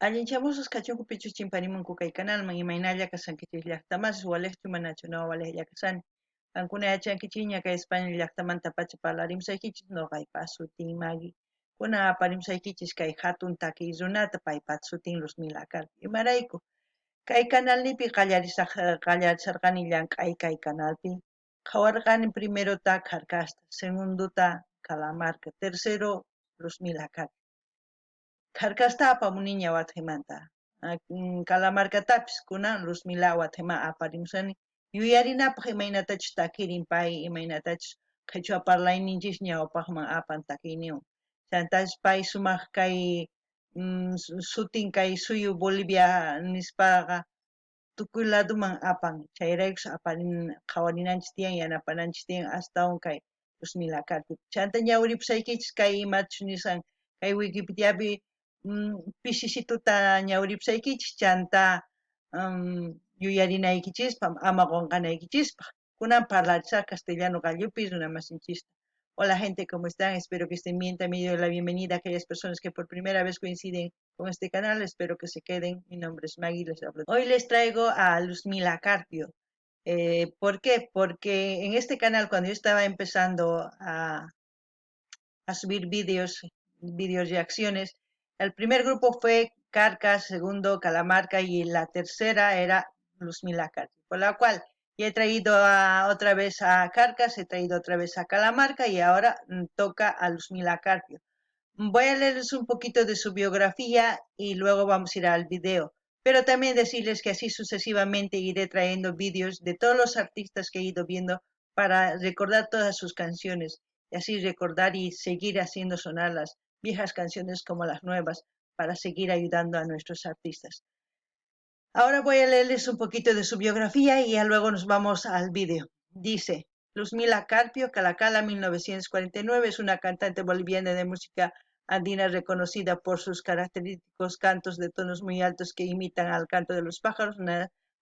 Allinchamusqas kachunku pichus chimparimunku kay kanalman, imaynalla kashankichis llaqtamasis, walejchu manachu, no walejlla kashani. Qankuna yachankichikña kay España llaqtamantapacha parlarimusaykichis, noqaypa sutin Magui. Kunan aparimusaykichis kay hatun takiy runata, paypa sutin Luzmila Carpio. Imarayku? Kay kanalnipi qallarisaq qallarisarqani llank'ay kay kanalpi. Qhawarqani primerota Kharkasta, segundota Calamarca, tercero Luzmila Carpio. Kharkasta apamuniña Watjemanta, Calamarcatapis kunan Luzmila Watjema aparimusani yuyarinapaj imaynatachus takirin pay, imaynatachus qhichwa parlayninchis ñawpajman apan takiyninwan. Chantapis pay sumaj kay sutin kay suyu Bolivia nispaqa tukuy laduman apan, chayraykus aparin qhawarinanchis tiyan, yanapananchis tiyan astawan kay Luzmila Carpio. Chanta ñawiripusaykichis kay imachus nisqan kay Wikipediapi pisisituta ñawiripusaykichis, chanta yuyarinaykichispaj, ama qonqanaykichispaj. Kunan parlarisaj castellano qallupi runamasinchista. Hola gente, ¿cómo están? Espero que estén bien. También doy la bienvenida a aquellas personas que por primera vez coinciden con este canal. Espero que se queden. Mi nombre es Maggie, les hablo. Hoy les traigo a Luzmila Carpio. ¿Por qué? Porque en este canal, cuando yo estaba empezando a subir vídeos, vídeos reacciones, el primer grupo fue Carcas, segundo Calamarca y la tercera era Luzmila Carpio, por la cual ya he traído otra vez a Carcas, he traído otra vez a Calamarca y ahora toca a Luzmila Carpio. Voy a leerles un poquito de su biografía y luego vamos a ir al video. Pero también decirles que así sucesivamente iré trayendo vídeos de todos los artistas que he ido viendo para recordar todas sus canciones y así recordar y seguir haciendo sonar las viejas canciones como las nuevas para seguir ayudando a nuestros artistas. Ahora voy a leerles un poquito de su biografía y ya luego nos vamos al vídeo. Dice, Luzmila Carpio, Calacala, 1949, es una cantante boliviana de música andina reconocida por sus característicos cantos de tonos muy altos que imitan al canto de los pájaros.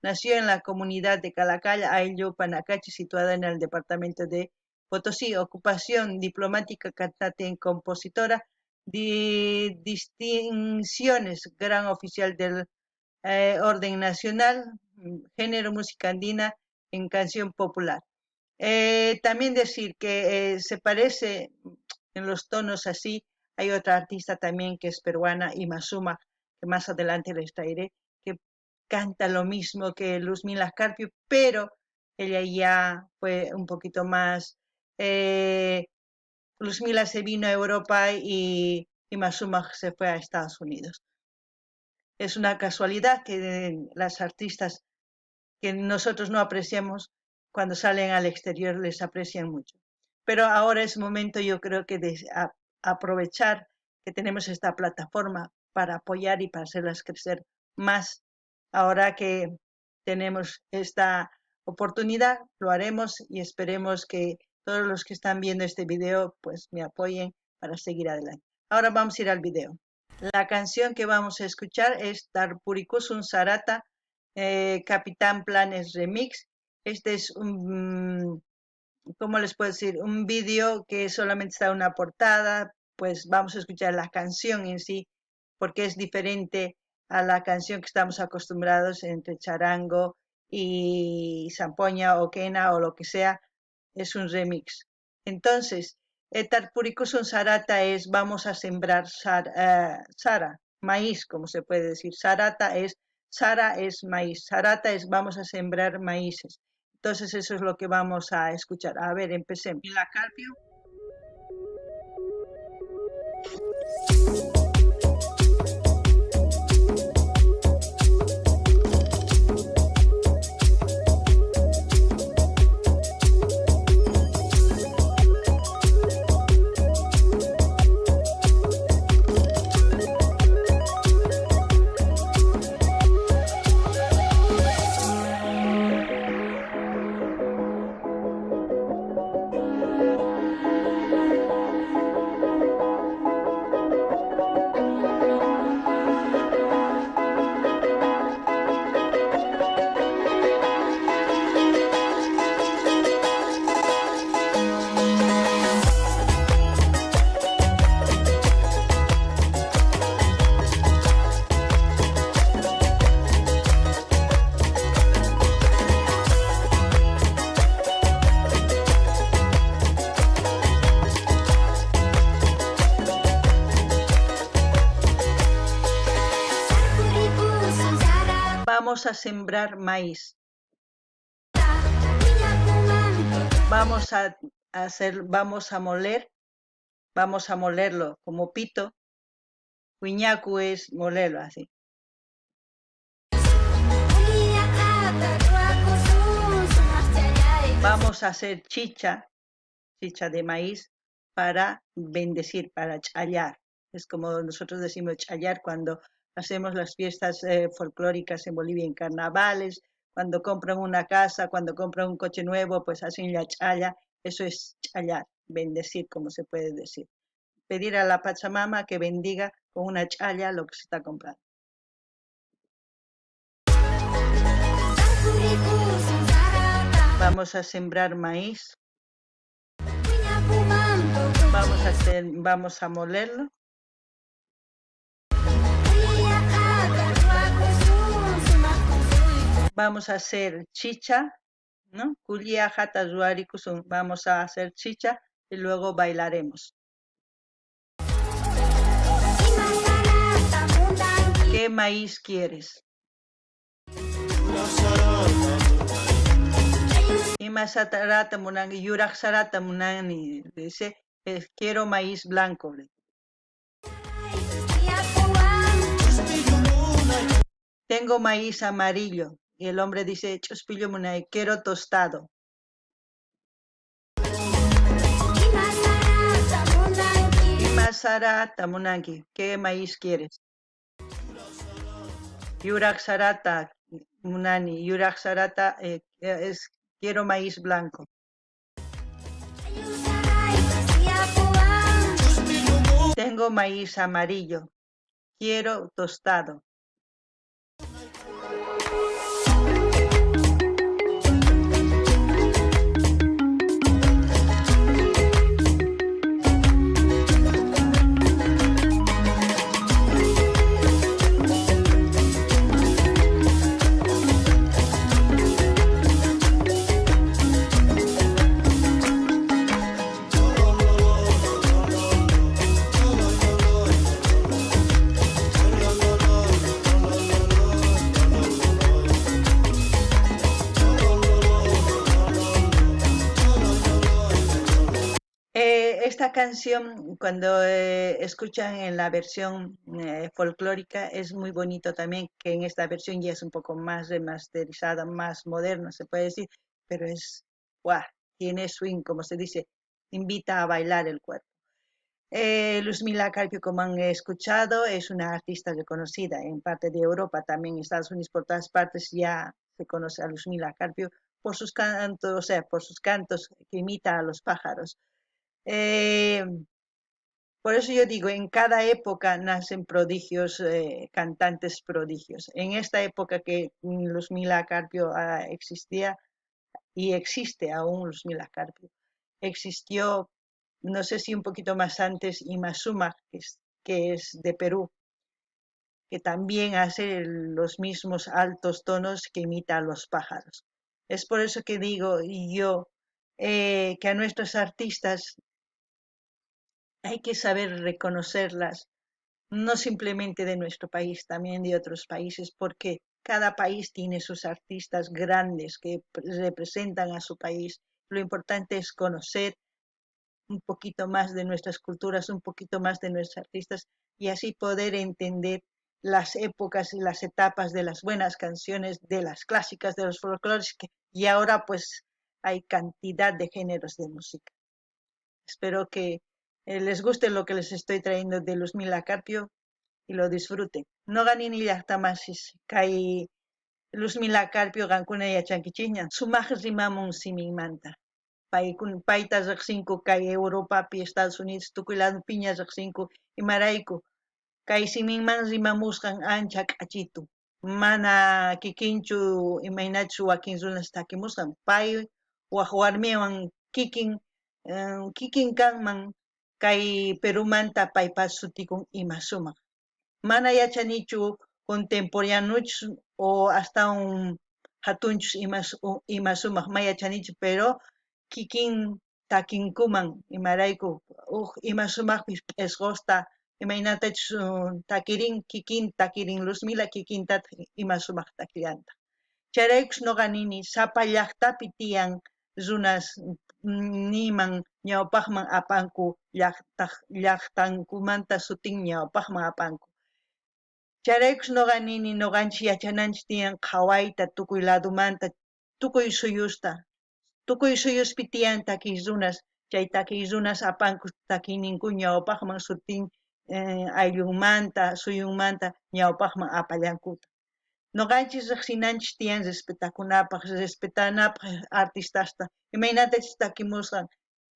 Nació en la comunidad de Calacala, Ayllu, Panacachi, situada en el departamento de Potosí. Ocupación diplomática, cantante y compositora. Distinciones, gran oficial del Orden Nacional, género música andina en canción popular. También decir que se parece en los tonos así. Hay otra artista también que es peruana, Imasuma, que más adelante les traeré, que canta lo mismo que Luzmila Carpio, pero ella ya fue un poquito más... Luzmila se vino a Europa y Imasuma se fue a Estados Unidos. Es una casualidad que las artistas que nosotros no apreciamos, cuando salen al exterior les aprecian mucho. Pero ahora es momento, yo creo que de aprovechar que tenemos esta plataforma para apoyar y para hacerlas crecer más. Ahora que tenemos esta oportunidad, lo haremos y esperemos que todos los que están viendo este video pues me apoyen para seguir adelante. Ahora vamos a ir al video. La canción que vamos a escuchar es Tarpurikusun Sarata, Capitán Planes Remix. Este es un, ¿cómo les puedo decir? Un vídeo que solamente está en una portada, pues vamos a escuchar la canción en sí, porque es diferente a la canción que estamos acostumbrados entre charango y zampoña o quena o lo que sea, es un remix. Entonces, Tarpurikusun Sarata es vamos a sembrar sara, maíz, como se puede decir. Sarata es, sara es maíz, sarata es vamos a sembrar maíces. Entonces eso es lo que vamos a escuchar. A ver, empecemos. La Carpio. Vamos a sembrar maíz. Vamos a hacer, vamos a moler, vamos a molerlo como pito. Wiñaku es molerlo así. Vamos a hacer chicha, chicha de maíz, para bendecir, para chayar. Es como nosotros decimos chayar cuando hacemos las fiestas folclóricas en Bolivia, en carnavales, cuando compran una casa, cuando compran un coche nuevo, pues hacen la chaya. Eso es chayar, bendecir, como se puede decir. Pedir a la Pachamama que bendiga con una chaya lo que se está comprando. Vamos a sembrar maíz. Vamos a molerlo. Vamos a hacer chicha, ¿no? Vamos a hacer chicha y luego bailaremos. ¿Qué maíz quieres? Ima sarata munanki, yuraj sarata munani. Dice, quiero maíz blanco. Tengo maíz amarillo. Y el hombre dice, chuspillo munay, quiero tostado. Ima sarata munanki, ¿qué maíz quieres? Yuraj sarata munani, yuraj sarata es quiero maíz blanco. Tengo maíz amarillo, quiero tostado. Esta canción, cuando escuchan en la versión folclórica, es muy bonito también, que en esta versión ya es un poco más remasterizada, más moderna, se puede decir, pero es, ¡guau!, tiene swing, como se dice, invita a bailar el cuerpo. Luzmila Carpio, como han escuchado, es una artista reconocida en parte de Europa, también en Estados Unidos, por todas partes ya se conoce a Luzmila Carpio por sus cantos, o sea, por sus cantos que imita a los pájaros. Por eso yo digo, en cada época nacen prodigios, cantantes prodigios. En esta época que Luzmila Carpio existía, y existe aún Luzmila Carpio, existió, no sé si un poquito más antes, Yma Sumac, que es de Perú, que también hace los mismos altos tonos que imita a los pájaros. Es por eso que digo yo que a nuestros artistas hay que saber reconocerlas, no simplemente de nuestro país, también de otros países, porque cada país tiene sus artistas grandes que representan a su país. Lo importante es conocer un poquito más de nuestras culturas, un poquito más de nuestros artistas, y así poder entender las épocas y las etapas de las buenas canciones, de las clásicas, de los folclores, y ahora pues hay cantidad de géneros de música. Espero que les guste lo que les estoy trayendo de Luzmila Carpio y lo disfruten. No ganini llaqtamasis kay Luzmila Carpio qankuna yachankichikña sumaq rimamun siminmanta. Payta riqsinku kay Europapi, Estados Unidos, tukuy ladopiña riqsinku imarayku kay siminman rimamusqan ancha k'achitu. Mana kikinchu imaynachu wakin runas takimusqan. Pay waj warmiwan kikin kanman kay Perumanta paypa sutikun Yma Sumac. Mana yachanichu contemporáneochu o hasta un hatunchus Yma Sumac, ma yachanichu, pero kikin takinkuman imarayku uj Yma Sumacpis p'esqosta Imaynatachus takirin, kikin takirin Luzmila, kikintataq ima sumaq takillantaq. Chayraykus noqa nini, sapa llaqtapi tiyan runas niman ñawpaqman apanku llaqtaq llaqtankumanta sutin ñawpaqman apanku. Chayraykus noqa nini, noqanchis yachananchis tiyan qhawayta tukuy ladumanta, tukuy suyusta, tukuy suyuspi tiyan takiy runas, chay takiy runas apanku takiyninku ñawpaqman sutin ayllunmanta, suyunmanta ñawpaqman apallankuta. Noqanchis riqsinanchis tiyan respetakunapaq, respetanapaq artistasta, imaynatachus takimusqan,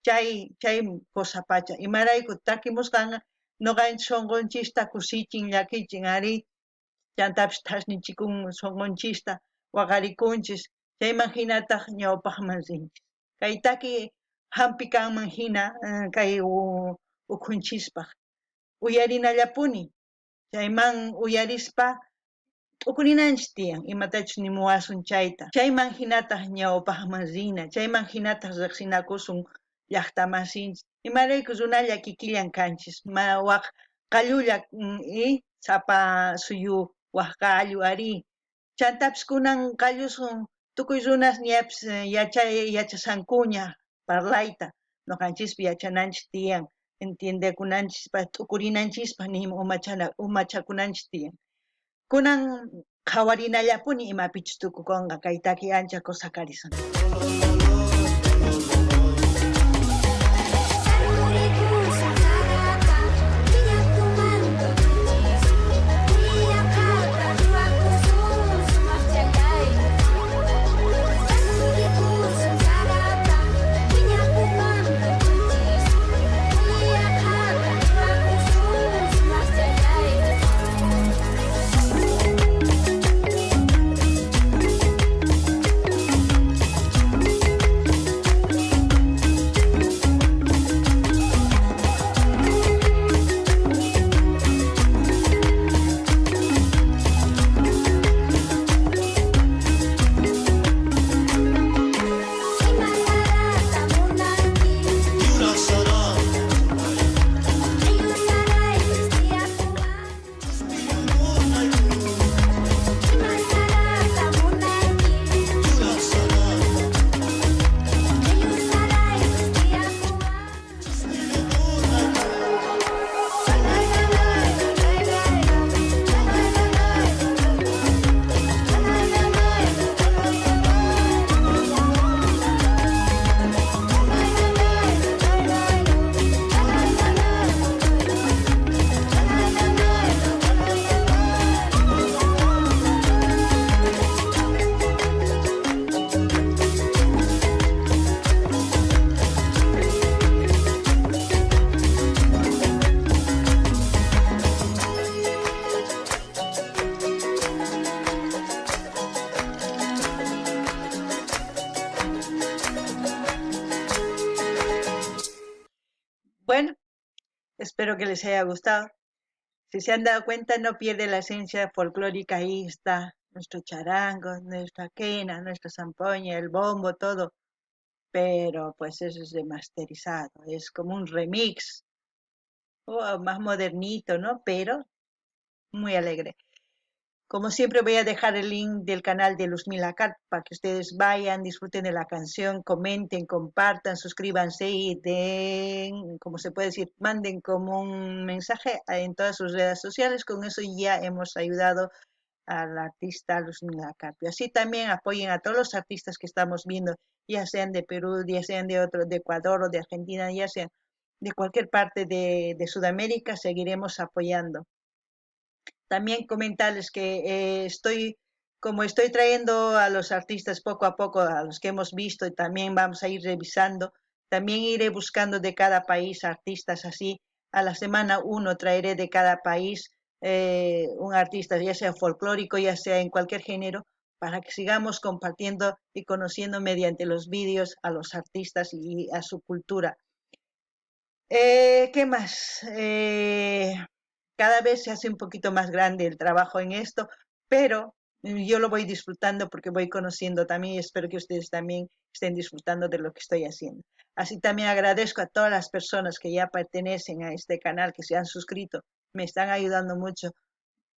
chay chay cosa pacha. Imarayku takimusqanqa noqanchis sunqunchista kusichin, llakichin, arí, chantapis thasnichikun sunqunchista, waqarikunchis, chayman hinataq ñawpaqman rinchis. Kay taki hampi kanman hina kay ukhunchispaq. Uyarinallapuni, chayman uyarispa t'ukurinanchis tiyan imatachus nimuwasun chayta. Chayman hinataq ñawpaqman rina, chayman hinataq riqsinakusun llaqtamasinchis. Imarayku runalla kikillan kanchis, ma waq qallulla sapa suyu waq qallu arí. Chantapis kunan qallusun tukuy runas ñapis yachay yachashankuña parlayta, noqanchispi yachananchis tiyan, entiendekunanchispaq, t'ukurinanchispaq nima umachana umachakunanchis tiyan. Kunan qhawarinallapuni imapichus tukukonqa kay taki ancha cosa karisan. Bueno, espero que les haya gustado. Si se han dado cuenta, no pierde la esencia folclórica. Ahí está nuestro charango, nuestra quena, nuestra zampoña, el bombo, todo. Pero pues eso es remasterizado, es como un remix, oh, más modernito, ¿no? Pero muy alegre. Como siempre voy a dejar el link del canal de Luzmila Carpio para que ustedes vayan, disfruten de la canción, comenten, compartan, suscríbanse y den, como se puede decir, manden como un mensaje en todas sus redes sociales. Con eso ya hemos ayudado al artista Luzmila Carpio. Así también apoyen a todos los artistas que estamos viendo, ya sean de Perú, ya sean de otro, de Ecuador o de Argentina, ya sean de cualquier parte de Sudamérica, seguiremos apoyando. También comentarles que como estoy trayendo a los artistas poco a poco, a los que hemos visto y también vamos a ir revisando, también iré buscando de cada país artistas así. A la semana uno traeré de cada país un artista, ya sea folclórico, ya sea en cualquier género, para que sigamos compartiendo y conociendo mediante los vídeos a los artistas y a su cultura. ¿Qué más? Cada vez se hace un poquito más grande el trabajo en esto, pero Yo lo voy disfrutando porque voy conociendo también y espero que ustedes también estén disfrutando de lo que estoy haciendo. Así también agradezco a todas las personas que ya pertenecen a este canal, que se han suscrito, me están ayudando mucho.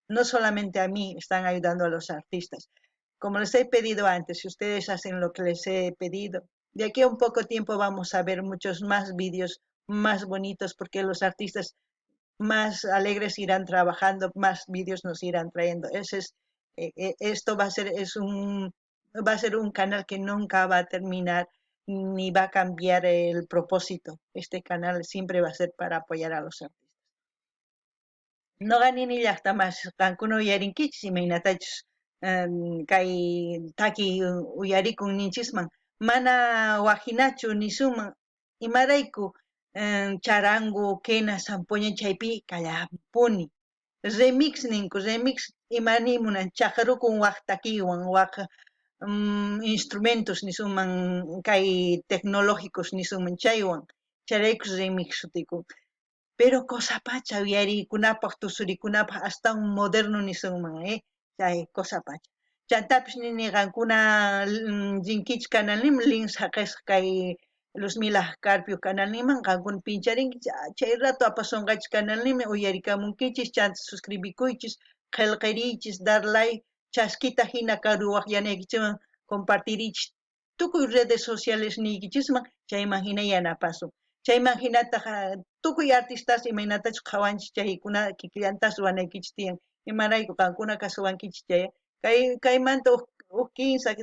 No solamente a mí, están ayudando a los artistas. Como les he pedido antes, si ustedes hacen lo que les he pedido, de aquí a un poco tiempo vamos a ver muchos más vídeos más bonitos porque los artistas más alegres irán trabajando, más vídeos nos irán trayendo. Ese es, esto va a ser, es un, va a ser un canal que nunca va a terminar ni va a cambiar el propósito. Este canal siempre va a ser para apoyar a los artistas. Noqa nini llajta masi, qankuna uyarinkichis imaynatachus kay takiy uyarikun ninchisman, mana wajinachu nisunman, imarayku charango, quena, zampoña chaypi kallanpuni. Remix ninku, remix ima niy munan, chajrukun waj takiywan, waj instrumentos nisunman, kay tecnológicos nisunman chaywan, chayraykus remix sutikun. Pero cosa pacha uyarikunapaj, tusurikunapaj astawan moderno nisunman, chay cosa pacha. Chantapis nini qankuna rinkichis canalninman, link saqesqa kay Luzmila Carpio canalninman, qankuna pincharinkichis, chay rato apasonqachis canalninman, uyarikamunkichis, chanta suscribikuychis, qhelqeriychis, dar like, chaskita hina karuwaj yanaykichikman compartirichis tukuy redes sociales niykichisman, chayman hina yanapasun. Chayman hinataq tukuy artistas imaynatachus qhawanchis chaykuna kikillantas ruwanaykichis tiyan. Imarayku qankuna kasuwankichis chay kay kaymanta uj kinsa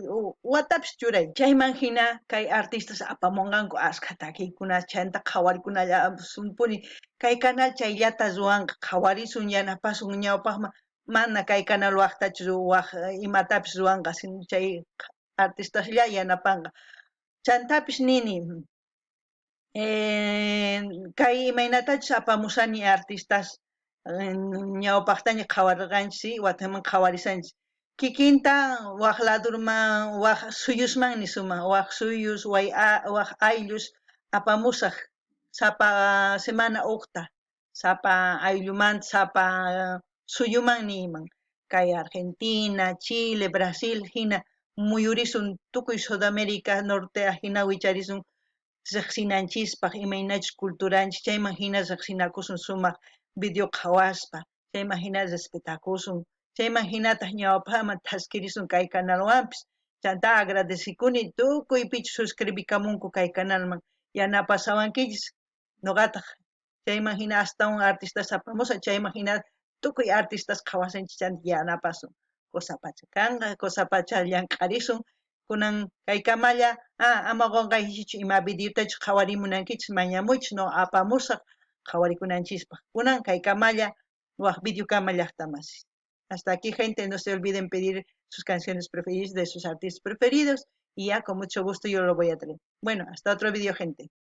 watapis churay. Chayman hina kay artistas apamunqanku askha takiykuna chanta qhawarikunallapuni kay canal chayllata ruwanqa qhawarisun, yanapasun ñawpaqman, mana kay canal waqtachu waj imatapis ruwanqa, chay artistaslla yanapanqa. Chantapis nini kay imaynatachus apamushani artistas ñawpaqtaña qhawarirqanchis, wataman qhawarisanchis. Kikinta waj ladurman, waj suyusman nisunman, waj suyus, waj ayllus apamusaj sapa semana ujta, sapa ayllumanta, sapa suyuman niyman. Kay Argentina, Chile, Brasil hina muyurisun tukuy Sudamérica Norte hina wicharisun riqsinanchispaq imaynachus culturanchis, chayman hina riqsinakusun sumaq video qhawaspa, chayman hina respetakusun, chayman hinataq ñawpaqman thaskirisun kay canalwanpis. Chanta agradecikuni tukuy pichus suscribikamunku kay canalman, yanapasawankichis, noqataq chayman hina astawan artistas apamusaq, chayman hina tukuy artistas qhawasanchis chanta yanapasun. Cosa pacha kanqa, cosa pacha llank'arisun. Kunan kaykamalla, ama qunqaykichichu ima videotachus qhawarimunankichis mañamuychis, no apamusaq qhawarikunanchispaq. Kunan kaykamalla, waj videokama, llajta masis. Hasta aquí, gente, no se olviden pedir sus canciones preferidas de sus artistas preferidos y ya con mucho gusto yo lo voy a traer. Bueno, hasta otro video, gente.